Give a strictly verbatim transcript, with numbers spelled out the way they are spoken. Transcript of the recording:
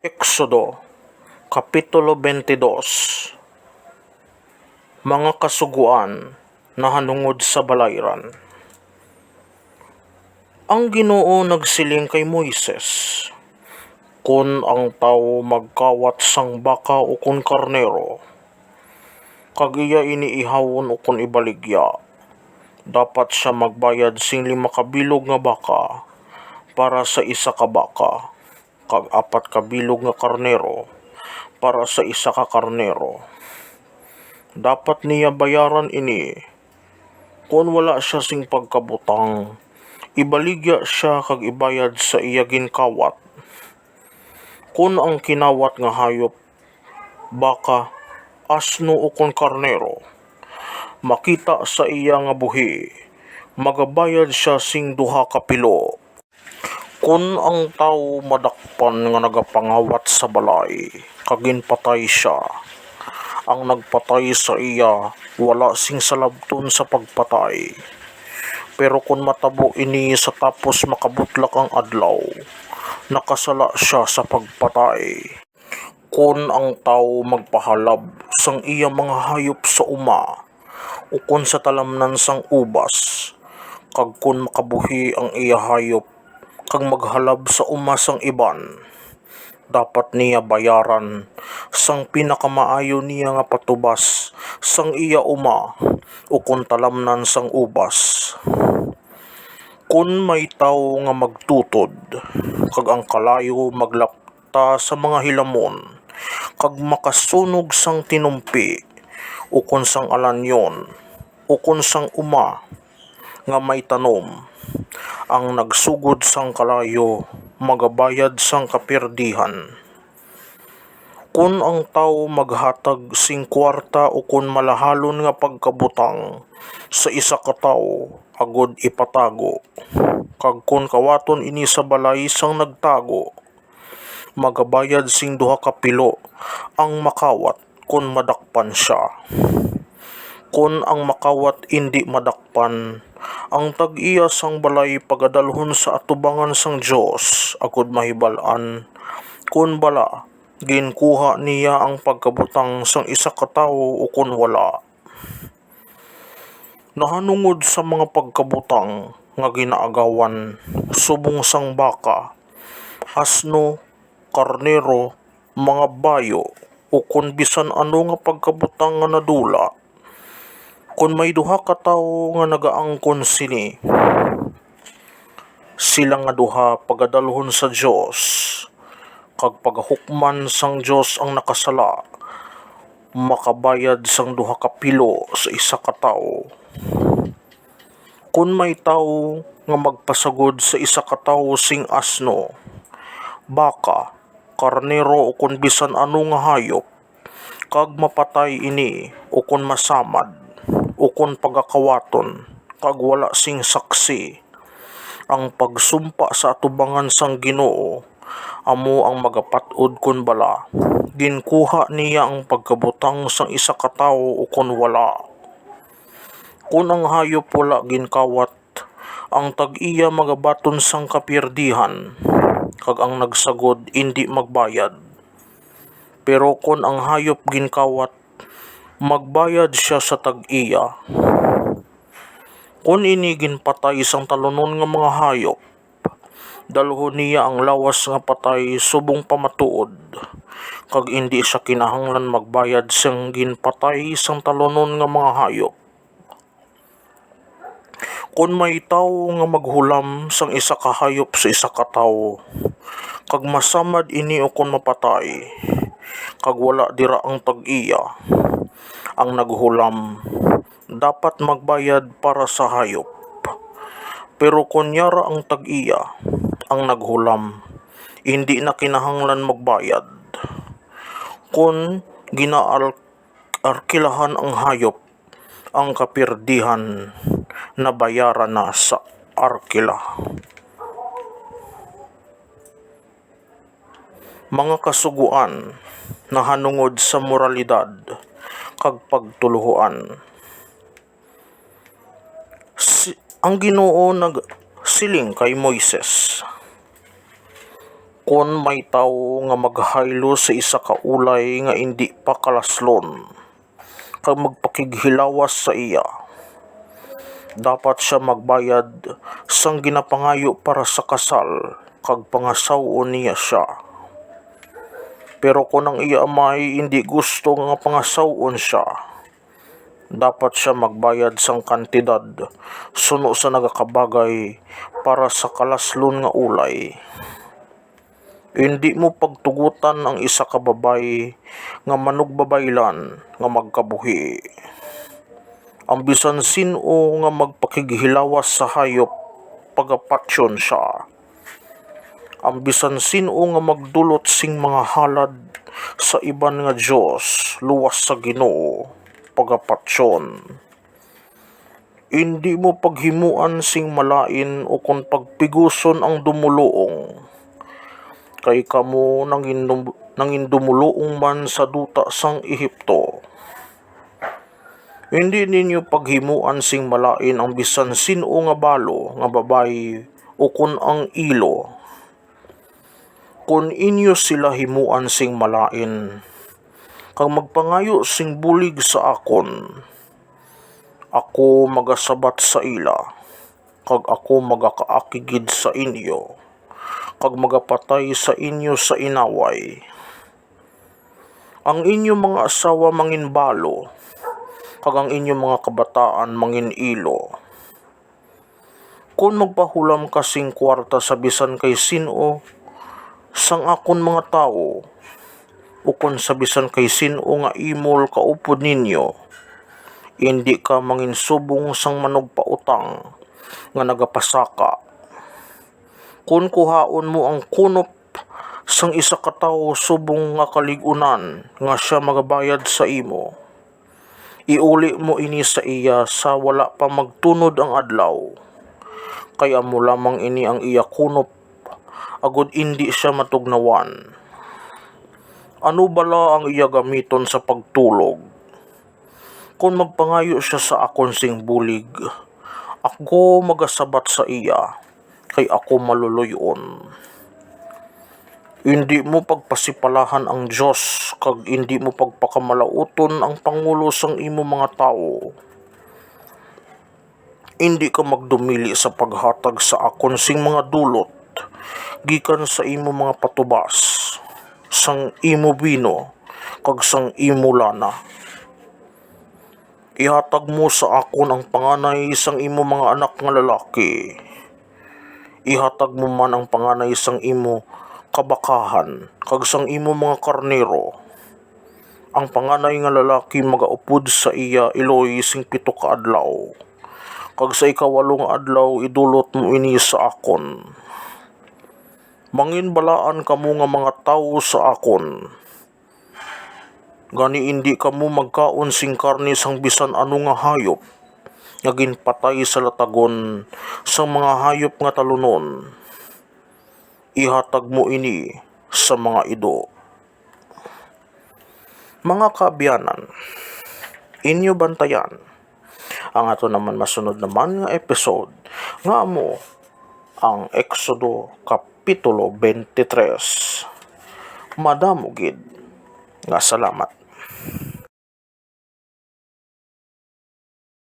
Exodo, Kapitulo twenty-two. Mga kasugoan nahanungod sa balayran. Ang Ginoo nagsiling kay Moises, "Kon ang tawo magkawat sang baka ukon karnero, kag iya ini ihawon ukon ibaligya, dapat sia magbayad sing lima ka bilog nga baka para sa isa ka baka, kag apat ka bilog nga karnero para sa isa ka karnero. Dapat niya bayaran ini. Kon wala sia sing pagkabutang, ibaligya sia kag ibayad sa iya ginkawat. Kon ang kinawat nga hayop, baka, asno ukon karnero, makita sa iya nga buhi, magabayad sia sing duha ka pilo." Kon ang tawo madakpan nga nagapangawat sa balay, kag ginpatay sia, ang nagpatay sa iya wala sing salabton sa pagpatay. Pero kon matabo ini sa tapos makabutlak ang adlaw, nakasala sia sa pagpatay. Kon ang tawo magpahalab sang iya mga hayop sa uma, ukon sa talamnan sang ubas, kag kon makabuhi ang iya hayop kag maghalab sa uma sang iban, dapat niya bayaran sang pinakamaayo niya nga patubas sang iya uma ukon talamnan sang ubas. Kon may tawo nga magtutod, kag ang kalayo maglapta sa mga hilamon, kag makasunog sang tinumpi, ukon sang alanyon, ukon sang uma nga may tanom, ang nagsugod sang kalayo magabayad sang kapirdihan. Kon ang tawo maghatag sing kuwarta ukon malahalon nga pagkabutang sa isa ka tawo agud ipatago, kag kon kawaton ini sa balay sang nagtago, magabayad sing duha ka pilo ang makawat kon madakpan sia. Kon ang makawat indi madakpan, ang tag-iya sang balay pagadalhon sa atubangan sang Dios, agud mahibal-an kon bala ginkuha niya ang pagkabutang sang isa ka tawo ukon wala. Nahanungod sa mga pagkabutang nga ginaagawan subong sang baka, asno, karnero, mga bayo, ukon bisan ano nga pagkabutang nga nadula, kon may duha ka tawo nga nagaangkon sini, sila nga duha pagadalhon sa Dios, kag pagahukman sang Dios ang nakasala, makabayad sang duha ka pilo sa isa ka tawo. Kon may tawo nga magpasagod sa isa ka tawo sing asno, baka, karnero, ukon bisan ano nga hayop, kag mapatay ini, ukon masamad, ukon pagakawaton, kag wala sing saksi, ang pagsumpa sa atubangan sang Ginoo amo ang magapat-od kon bala ginkuha niya ang pagkabutang sang isa ka tawo ukon wala. Kon ang hayop wala ginkawat, ang tag-iya magabaton sang kapiyerdihan, kag ang nagsagod indi magbayad. Pero kon ang hayop ginkawat, magbayad sia sa tag-iya. Kon ini ginpatay sang talunon nga mga hayop, dalhon niya ang lawas nga patay subong pamatuod, kag indi sia kinahanglan magbayad sang ginpatay sang talunon nga mga hayop. Kon may tawo nga maghulam sang isa ka hayop sa isa ka tawo, kag masamad ini ukon mapatay, kag wala dira ang tag-iya, ang naghulam dapat magbayad para sa hayop. Pero kon yara ang tag-iya, ang naghulam, indi na kinahanglan magbayad. Kon ginaal-, arkilahan ang hayop, ang kapirdihan nabayaran na sa arkila. Mga kasugoan nahanungod sa moralidad kag pagtuluhoan. Si, ang Ginoo nagsiling kay Moises, Kon may tawo nga maghaylo sa isa ka ulay nga indi pa kalaslon, kag magpakighilawas sa iya, dapat sia magbayad sang ginapangayo para sa kasal, kag pangasaw-on niya sia. Pero kon ang iya amay indi gusto nga pangasaw-on sia, dapat sia magbayad sang kantidad suno sa nagakabagay para sa kalaslon nga ulay. Indi mo pagtugotan ang isa ka babayi nga manugbabaylan nga magkabuhi. Ang bisan sin-o nga magpakighilawas sa hayop, pagapatyon sia. Ang bisan sin-o nga magdulot sing mga halad sa iban nga dios luwas sa Ginoo, pagapatyon. Indi mo paghimuan sing malain ukon pagpiguson ang dumoluong, kay kamo nangin-, nangindumoluong man sa duta sang Ehipto. Indi ninyo paghimuan sing malain ang bisan sin-o nga balo nga babayi ukon ang ilo. Kon inyo sila himuan sing malain, kag magpangayo sing bulig sa akon, ako magasabat sa ila, kag ako magakaakig gid sa inyo, kag magapatay sa inyo sa inaway. Ang inyo mga asawa manginbalo, kag ang inyo mga kabataan manginilo. Kon magpahulam ka sing kuwarta sa bisan kay sin-o sang akon mga tawo, ukon sa bisan kay sin-o nga imol kaupod ninyo, indi ka manginsubong sang manugpautang nga nagapasaka. Kon kuhaon mo ang kunop sang isa ka tawo subong nga kalig-unan nga sia magabayad sa imo, iuli mo ini sa iya sa wala pa magtunod ang adlaw, kay amo lamang ini ang iya kunop, agod indi sia matugnawan. Ano bala ang iya gamiton sa pagtulog? Kon magpangayo sia sa akon sing bulig, ako magasabat sa iya, kay ako maluloy-on. Indi mo pagpasipalahan ang Dios, kag indi mo pagpakamalauton ang pangulo sang imo mga tawo. Indi ka magdumili sa paghatag sa akon sing mga dulot gikan sa imo mga patubas, sang imo bino, kag sang imo lana. Ihatag mo sa akon ang panganay sang imo mga anak nga lalaki. Ihatag mo man ang panganay sang imo kabakahan kag sang imo mga karnero. Ang panganay nga lalaki magaupod sa iya iloy sing pito ka adlaw, kag sa ikawalo nga adlaw idulot mo ini sa akon. Manginbalaan kamo nga mga tawo sa akon. Gani indi kamo magkaon sing karne sang bisan ano nga hayop nga ginpatay sa latagon sang mga hayop nga talunon. Ihatag mo ini sa mga ido. Mga kaabyanan, inyo bantayan ang ato naman masunod naman nga episode, nga amo ang Exodo Kapitulo twenty-three. Madamo gid nga salamat.